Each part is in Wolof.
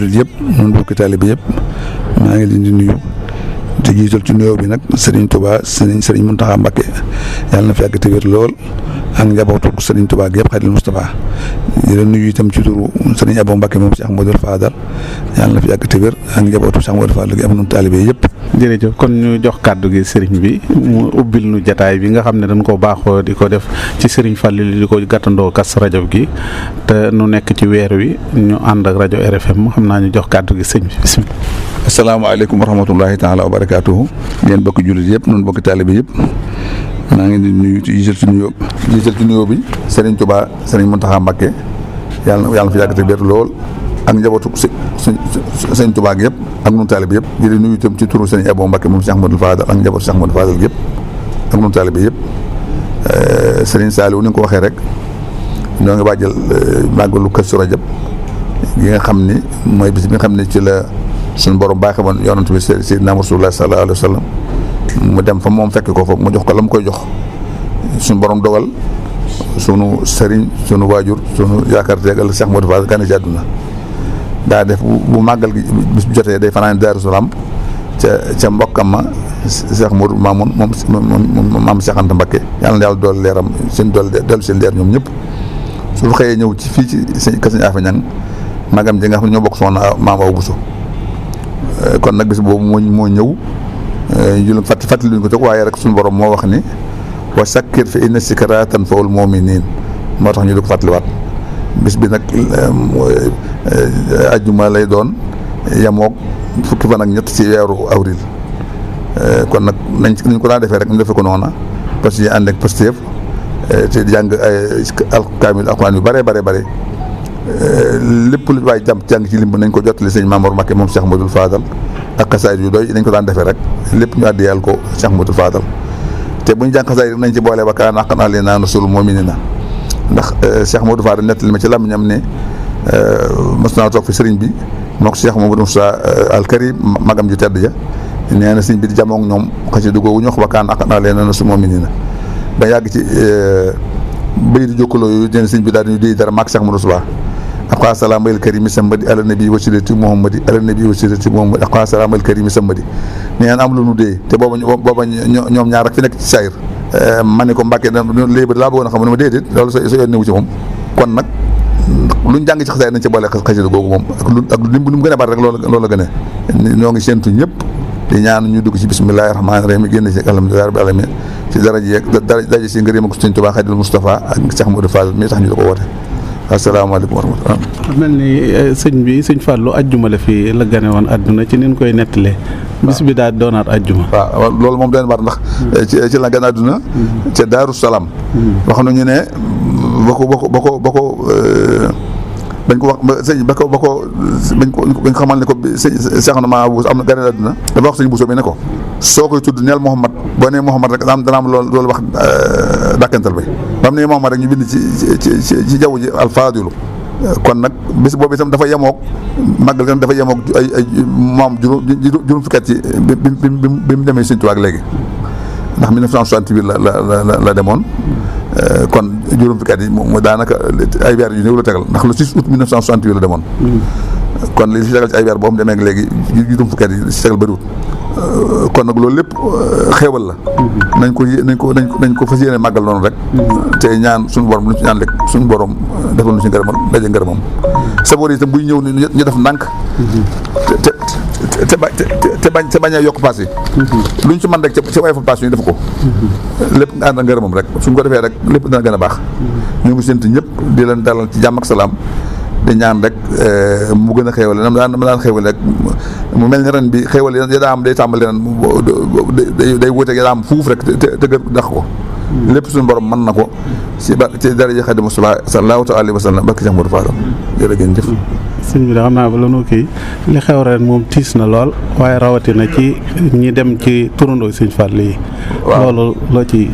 jullit yëpp noonu bokki taalibe yëpp maa ngi leen di nuyu te jiital ci nuyoo bi nag Serigne Touba Serigne Mountakha Mbacké yàlla na fi yàgg te wér lool ak njabootu Serigne Touba gi yëpp Xaadimal Mustafa di leen nuyu itam ci turu Serigne Abou Mbacké moom Cheikh Modou Fadal yàlla na fi yàgg te wér ak njabootu Cheikh Modou Fadal gi am noonu taalibe yëpp. jërëjëf kon ñu jox kàddu gi sëriñ bi mu ubbil nu jataay bi nga xam ne dañ ko baaxoo di ko def ci sëriñ Fallou di ko gàttandoo Kazu Rajab gi te nu nekk ci weer wi ñu ànd ak rajo RFM xam naa ñu jox kàddu gi sëñ bi bismillah. asalaamaaleykum wa rahmatullahi taala wa barakaatuhu. ngeen bokki jullit yëpp noonu bokki taalibe yëpp maa ngi di nuyu ci jiital ci nuyoo bi Serigne Touba Serigne Mountakha Mbacké yàlla na fi yàgg te wér lool ak njabootu Serigne Touba gi yëpp ak nun taalibe yëpp di nuyu itam ci turu Serigne Abou Mbacké moom Cheikh Modou Fadal ak njabootu Cheikh Modou Fadal gi yëpp ak nun taalibe yëpp Serigne Saliou ni nga ko waxee rek ñoo ngi waajal màggalu Kazu Rajab yi nga xam ni mooy bis bi nga xam ne ci la suñu borom baaxee woon yonent bi Seydina Rasulullah sallallahu alayhi wa sallam mu dem fa moom fekk ko fa mu jox ko la mu koy jox suñu borom dogal sunu sëriñ sunu waajur sunu yaakaar teegal Cheikh Modou Fadal gane ci àdduna daa def bu màggal gi bis bu jotee day fanaan Daaru Salaam ca mbokkam ma Cheikh Modou Mamoun moom maam Cheikh Anta Mbacké yàlla na yàlla dool leeram seen dool dellu seen leer ñoom ñëpp su xëyee ñëw ci fii ci kër Sëñ Afa Ñang magam ji nga xam ne ñoo bokk soxna maam Awa Bousso kon nag bis boobu moo ñëw julum fàttali luñ ko jóg waaye rek suñu borom moo wax ni wa sakkir fa inna zikraa tanfa'ul mu'miniin moo tax ñu di ko fàttaliwaat bis bi nag ajjuma lay doon yamoog fukki fan ak ñett ci weeru avril kon nag nañ ko daan defee rek ñu defee ko noona parce que ànd ak Pastef te jàng ay kaamil alxuraan yu bare lépp lu waay jàng ci limb nañ ko jottali sëñ Mamour Mbacké moom Cheikh Modou Fadal ak xasaayid yu doy nañ ko daan defee rek lépp ñu àddi yàlla ko Cheikh Modou Fadal te bu ñu jàng xasaayid nañ ci boole ba kaana haqqan alaynaa nasrul mu'miniina ndax Cheikh Modou Fadal nettali ma ci làmmiñam ne mos naa toog fi sëriñ bi moo ko Cheikh Mamadou Moussa al Karim magam ju tedd ja nee na sëriñ bi di jamoog ñoom xasi dugoo wu ñu wax ba kaana haqqan alaynaa nasrul mu'miniina ba yàgg ci bay di jokkaloo yooyu nee na sëriñ bi daal di ñu déy dara maak Cheikh Modou Moussa aqaa salaamal karimi samadi ala nabi wasilati muhammadi ala nabi wasilati muhammadi aqaa salaamal karimi samadi nee na am lu nu dee te booba ñoom ñaar rek fi nekk ci sayr ma ne ko Mbàkke léegi ba laa bëggoon a xam ne ma déedéet loolu sa yoon newu ci moom kon nag luñ jàng ci xasaay nañ ci boole xasida googu moom ak lu mu gën a bari rek loolu la gën a ñoo ngi séentu ñëpp di ñaan ñu dugg ci bismillahi rahmaani rahim génn ci alhamdulillahi rabbil alamin ci daraja si ngërëm ak Sëñ Tuubaa Xaadimul Mustafa ak Cheikh Modou Fadal mi tax ñu da ko woote asalaamaaleykum wa rahmatulah. mel ni sëñ Fallou ajjuma la fi la gane woon àdduna ci nin koy nettalee. bis bi daal doonaat ajjuma. waaw loolu moom dañ war ndax. ci la gane àdduna. ca Daaru Salaam. wax nañu ne bañ ko wax sëñ bañ ko xamal ne ko sëñ Cheikh Ma Bousso am na gane àdduna dafa wax sëñ Bousso bi ne ko soo koy tudd neel Mouhamad boo nee Mouhamad rek dana am loolu wax dàkkantal bi ba mu nee Mouhamad rek ñu bind ci jaww ji alfaadilu kon nag bis boobu itam dafa yemoog màggal gan dafa yemoog ay moom juróom fukki at ci bi mu demee Sëñ Tuubaa ak léegi ndax 1968 la demoon kon juróom fukki at yi mu daanaka ay weer yu néew la tegal ndax le 6 août 1968 la demoon kon li si tegal ci ay weer boo mu demee ak léegi juróom fukki at yi si tegal bëriwut kon nag loolu lépp xéewal la nañ ko fas yéene màggal noonu rek te ñaan suñu borom lu ñu ci ñaan rek suñu borom defal ñu si ngërëmal daje ngërëmam saboor yi itam buy ñëw ñu def ndànk te bañ a yokk paas yi lu ñu ci mën rek ca way fa paas yi ñu def ko lépp nga ànd ak ngërëmam rek suñ ko defee rek lépp dina gën a baax ñu ngi séntu ñëpp di leen dalal ci jàmm ak salaam di ñaan rek mu gën a xéewale nam daan xéewale rek mu mel ni ren bi xéewale ya daa am day tàmbali ren day wuteeg ya daa am fuuf rek te gën dax ko lépp suñu borom mën na ko ci daraja Xaadimu Mustafaa sallallahu alayhi wa sallam barke Cheikh Modou Fadal jërëjëf sëñ bi da xam naa ba lanu kii li xew ren moom tiis na lool waaye rawatina ci ñi dem ci turandoo Sëñ Fallu yi loolu loo ci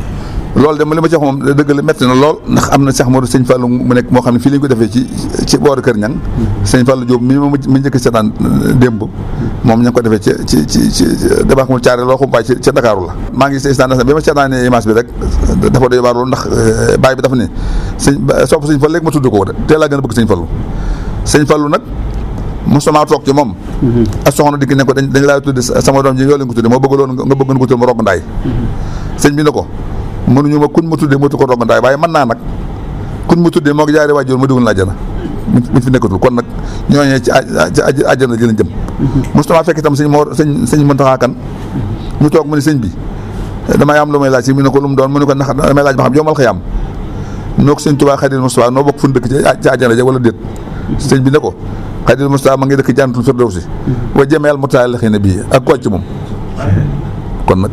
loolu de li ma ci wax moom dëgg la métti na lool ndax am na Cheikh Modou Sëñ Fallu mu nekk moo xam ne fii lañ ko defee ci booru Kër Ñang Sëñ Fallu Jóob mi njëkk seetaan démb moom ña ngi ko defee ci dabaax mu caare loo xumbaay ca Dakaaru la maa ngi seetaan bi ma seetaanee image bi rek dafa doy waar loolu ndax baay bi dafa ne sopp Sëñ Fallu léegi ma tudd ko de teel laa gën a bëgg Sëñ Fallu Sëñ Fallu nag mosuma toog ci moom ak soxna dikk ne ko dañ laa tudde sama doom ji yoo leen ko tudde moo bëgg loon nga bëgg na ko tudde ma rogg ndaay sëñ bi ne ko mënuñu ma kun ma tuddee ma tu ko rogg ndaay waaye mën naa nag kun ma tuddee moo ko jaaree waajur ma dugal na àjjana mi fi nekkatul kon nag ñooñee ci àjjana ji lañ jëm mosuma fekk itam sëñ Muntaxa Kan ñu toog mu ne sëñ bi damay am lu may laaj si mu ne ko lu mu doon mu ne ko ndax damay laaj ba xam yomal xiyaam noo ko sëñ Tuubaa Xaadimu Mustafaa noo bokk fu ñu dëkk ci àjjana ja wala déet sëñ bi ne ko Xaadimu Mustafaa ma ngi dëkk Jannatul Firdawsi wa jameel mutaalixiina bii ak kocc moom kon nag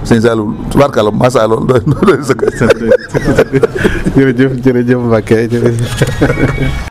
sëñ Saliou tubaarkàlla macha allah doy sëkk jërëjëf Mbacke jërëjëf